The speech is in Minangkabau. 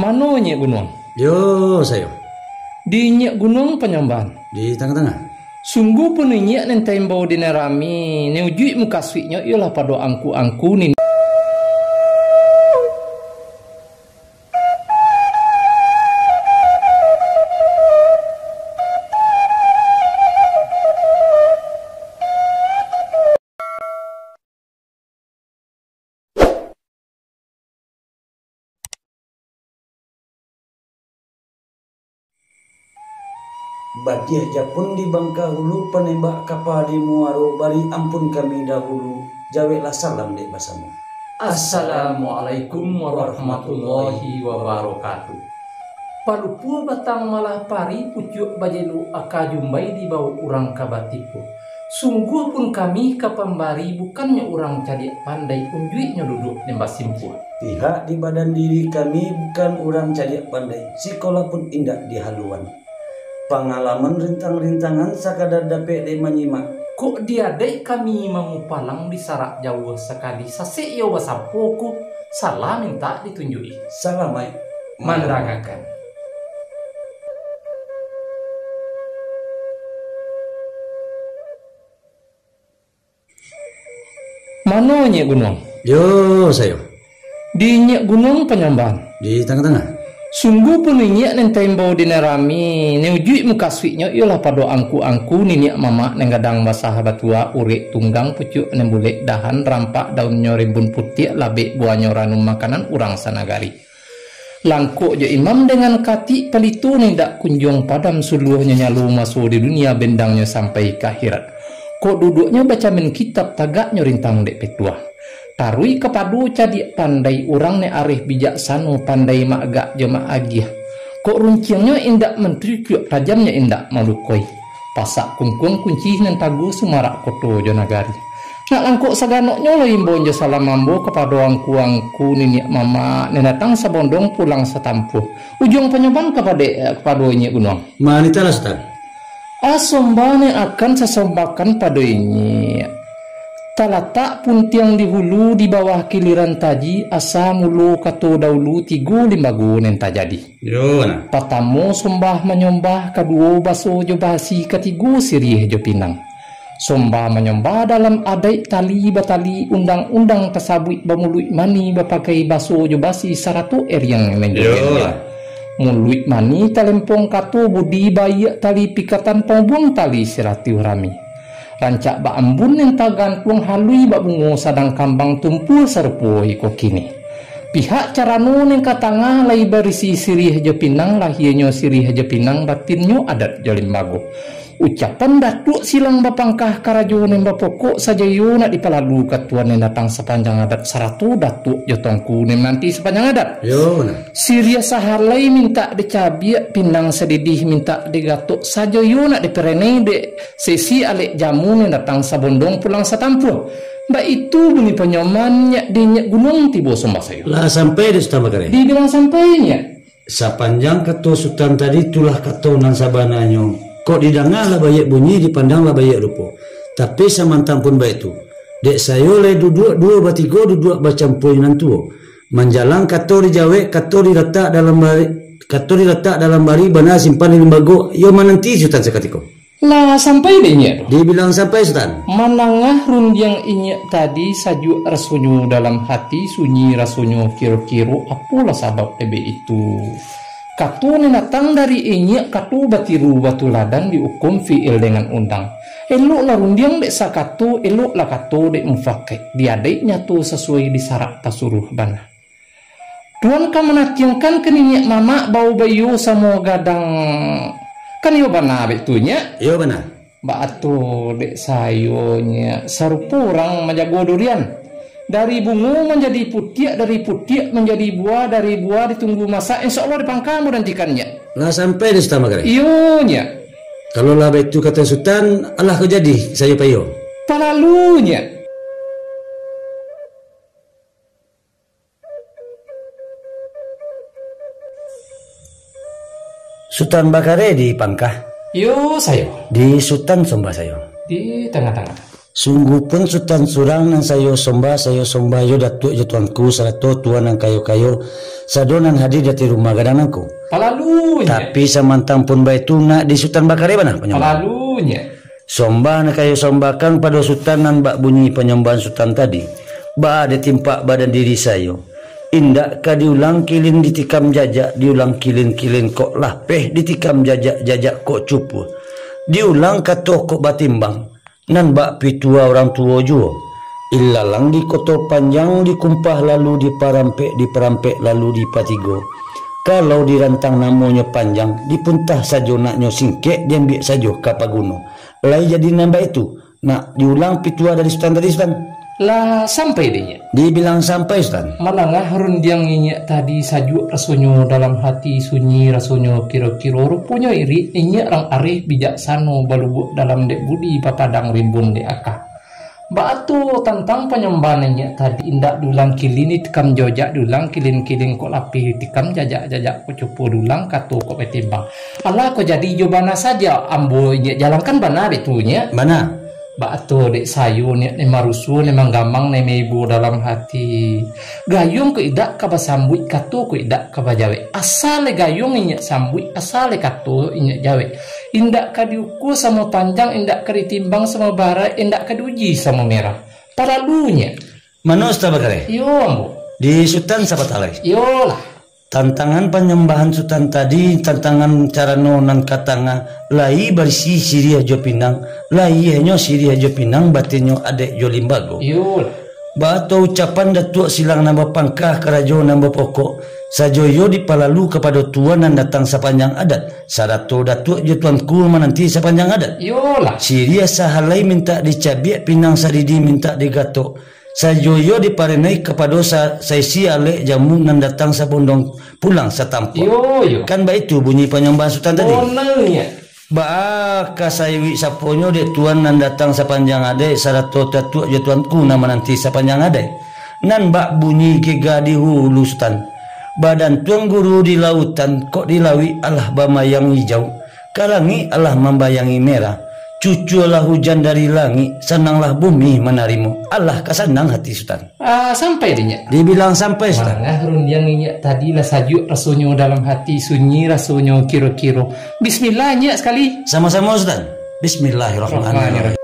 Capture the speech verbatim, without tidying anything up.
Mano Inyiak Gunuang? Yo, sayo. Di Inyiak Gunuang Panyambahan. Di tangah-tangah. Sungguahpun Inyiak nan taimbau di nan rami, nan ujuik mukasuiknyo iyolah pado angku-angku ni. Badiah japun di Bangkahulu, panembak kapa di Muaro, bari ampun kami dahulu, jaweklah salam dek basamo. Assalamualaikum warahmatullahi wabarakatuh. Palupo batang malah pari, pucuak bajelo aka jumbai, dibao urang ka batiko. Sungguahpun kami ka pambari, bukannyo urang cadiak pandai, unjuiknyo duduak nan basimpuah. Pihak di badan diri kami bukan urang cadiak pandai, sikolah pun indak dihaluan. Pangalaman rintang-rintangan sakadar dapek dek manyimak. Kok di adaik kami mangupalang, di sarak jauah sakali, sasek iyo basampo ko, salah mintak ditunjuak-i. Salamaik mandangakan. Mano Inyiak Gunuang? Yo, sayo. Di Inyiak Gunuang Panyambahan. Di tangah-tangah. Sungguahpun Inyiak nan taimbau di nan rami, nan ujuik mukasuiknyo iyolah pado angku-angku, niniak mamak nan gadang basah batua, urek tunggang, pucuak nan bulek dahan, rampak daunnyo rimbun putiak, labek buahnyo ranum makanan urang sanagari. Langkok jo imam dengan katik, palito nan indak kunjuang padam, suluahnyo nyalo maso di dunia, bendangnyo sampai ka akhirat. Kok duduaknyo bacamin kitab, tagaknyo rintang dek petuah. Taruih kapado cadiak pandai, urang nan areh bijaksano, pandai maagak jo maagiah. Kok runciangnyo indak mancucuak, tajamnyo indak malukoi. Pasak kungkuang kunci nan taguah, sumarak koto jo nagari. Nak langkok saganoknyo lo imbauan jo salam ambo kapado angku-angku, niniak mamak, nan datang sabondong pulang satampuah. Ujuang panyambahan kapado, kapado Inyiak Gunuang. Manitahlah, Sutan. A sombah nan akan sasombahkan pado Inyiak. Talatak puntiang di hulu, di bawah kiliran taji, asa mulo kato daulu, tigo limbago nan tajadi. Yo, nah. Patamo sombah manyombah, kaduo baso jo basi, katigo siriah jo pinang. Sombah manyombah dalam adaik, tali batali undang-undang, tasabuik bamuluik mani, bapakai baso jo basi, sarato eriang nan jo Yo, gembira. Lah. Muluik mani talempong kato, budi baiak tali pikatan, panghubuang tali silaturahmi. Rancak bak ambun nan tagantuang, haluih bak bungo sadang kambang, tumpuah sarupo iko kini. Pihak carano nan ka tangah, lai barisi siriah jo pinang, lahianyo siriah jo pinang, batinnyo adat jo limbago. Ucapan Datuak Silang Bapangka, karajo nan bapokok, sajo iyo nak dipalalu ka tuan nan datang sapanjang adat, sarato datuak jo tuangku nan mananti sapanjang adat. Yo, nah. Siriah sahalai mintak dicabiak, pinang sadidih mintak digatok, sajo iyo nak diparenai dek sesi alek jamu nan datang sabondong pulang satampuah. Baitu bunyi panyombahan Inyiak di Inyiak Gunuang tibo sombah sayo. Lah sampai di Sutan Bakare? Dibilang sampai, Inyiak. Sapanjang kato Sutan tadi, itulah kato nan sabananyo. Kok didanga lah baiak bunyi, dipandang lah baiak rupo. Tapi samantang pun baitu, dek sayo lai duduak duo batigo, duduak bacampua nan tuo. Manjalang kato dijawek, kato dilatak dalam bari, kato dilatak dalam bari, bana simpan di limbago, iyo mananti Sutan sakatiko. Lah sampai dek Inyiak tu? Dibilang sampai, Sutan. Mandanga rundiang Inyiak tadi, sajuak rasonyo dalam hati, sunyi rasonyo kiro-kiro, apolah sabab dek itu. Kato nan datang dari Inyiak, kato batiru batuladan, diukum fiil dengan undang. Eloklah rundiang dek sakato, eloklah kato dek mufakaik. Di adaik nyato sasuai, di sarak tasuruah bana. Tuan ka manatiangkan ka niniak mamak, bao baiyo samo gadang. Kan iyo bana baitu, Nyiak? Iyo bana. Baato dek sayo, Nyiak, sarupo urang manjago durian. Dari bungo manjadi putiak, dari putiak manjadi buah, dari buah ditunggu masak, insya Allah di pangka manantikan, Nyiak. Lah sampai di Sutan Bakare? Iyo, Nyiak. Kalau lah baitu kato Sutan, alah ko jadi, sayo paiyo. Palalu, Nyiak. Sutan Bakare di pangka. Iyo, sayo. Di Sutan sombah sayo. Di tangah-tangah. Sungguahpun Sutan surang nan sayo sombah, sayo sombah yo Datuak jo Tuanku, sarato Tuan nan kayo-kayo, sado nan hadir di ateh rumah gadang nangko. Palalunyo. Tapi samantang pun baitu, nak di Sutan Bakare bana panyambahan. Palalunyo. Sombah nan kayo sombahkan pado Sutan nan bak bunyi panyambahan Sutan tadi, baa dek timpak badan diri sayo. Indak ka diulang kilin ditikam jajak, diulang kilin-kilin kok lapeh ditikam jajak-jajak kok cupu. Diulang kato kok batimbang, nan bak pitua urang tuo juo. Ilalang di koto panjang, dikumpah lalu diparampek, diparampek lalu dipatigo. Kalau dirantang namonyo panjang, dipuntah sajo naknyo singkek, diambiak sajo ka paguno. Lai jadi nan baitu, nak diulang pitua dari Sutan tadi, Sutan? Lah sampai dek nyo? Dibilang sampai, Sutan. Malangah rundiang inyiak tadi, sajuak rasonyo dalam hati, sunyi rasonyo kiro-kiro, ruponyo irik inyiak rang arih bijaksano, balubuak dalam dek budi, papadang rimbun dek aka. Baa tu tantang panyambahan inyiak tadi, indak diulang kilin ditikam jajak, diulang kilin-kilin kok lapeh ditikam jajak-jajak kok cupu, diulang kato kok batimbang. Alah, kok jadi jo bana sajo ambo inyiak jalankan bana baitu nyiak? Bana. Baa tu dek sayo nyiak nan marusuah, nan manggamang, nan maibo dalam hati. Gayuang kok indak ka basambuik, kato kok indak ka bajawek. Asa lai gayuang inyiak sambuik, asa lai kato inyiak jawek. Indak ka diukua samo panjang, indak ka ditimbang samo barat, indak ka diuji samo merah. Palalunyo. Mano Sutan Bakare? Iyo, ambo. Di Sutan Sabatang lai. Iyolah. Tantangan panyambahan Sutan tadi, tantangan carano nan ka tangah, lai barisi siriah jo pinang, lai iyohnyo siriah jo pinang, batinnyo adaik jo limbago. Iyolah. Baa tu ucapan Datuak Silang nan bapangka, karajo nan bapokok, sajo iyo dipalalu kapado Tuan nan datang sapanjang adat, sarato Datuak jo Tuanku mananti sapanjang adat. Iyolah. Siriah sahalai mintak dicabiak, pinang sadidi mintak digatok, sajo iyo diparenai kapado sa-, saisi alek jamu nan datang sabondong pulang satampuak. Iyo, iyo. Kan baitu bunyi panyambahan Sutan tadi? Bonanyo. Baa ka saiwik saponyo dek Tuan nan datang sapanjang adaik, sarato Datuak jo Tuanku nan mananti sapanjang adaik. Nan bak bunyi gega di hulu, Sutan. Badan Tuan Guru di lautan, kok di lawik alah bamayang ijau, ka langik alah mambayangi merah. Cucualah hujan dari langik, sananglah bumi manarimo. Alah ka sanang hati Sutan. Ah, sampai dek nyiak? Dibilang sampai, Sutan. Malangah rundiang inyiak tadi, lah sajuak rasonyo dalam hati, sunyi rasonyo kiro-kiro. Bismillah nyiak sakali. Samo-samo, Sutan. Bismillahirrahmanirrahim.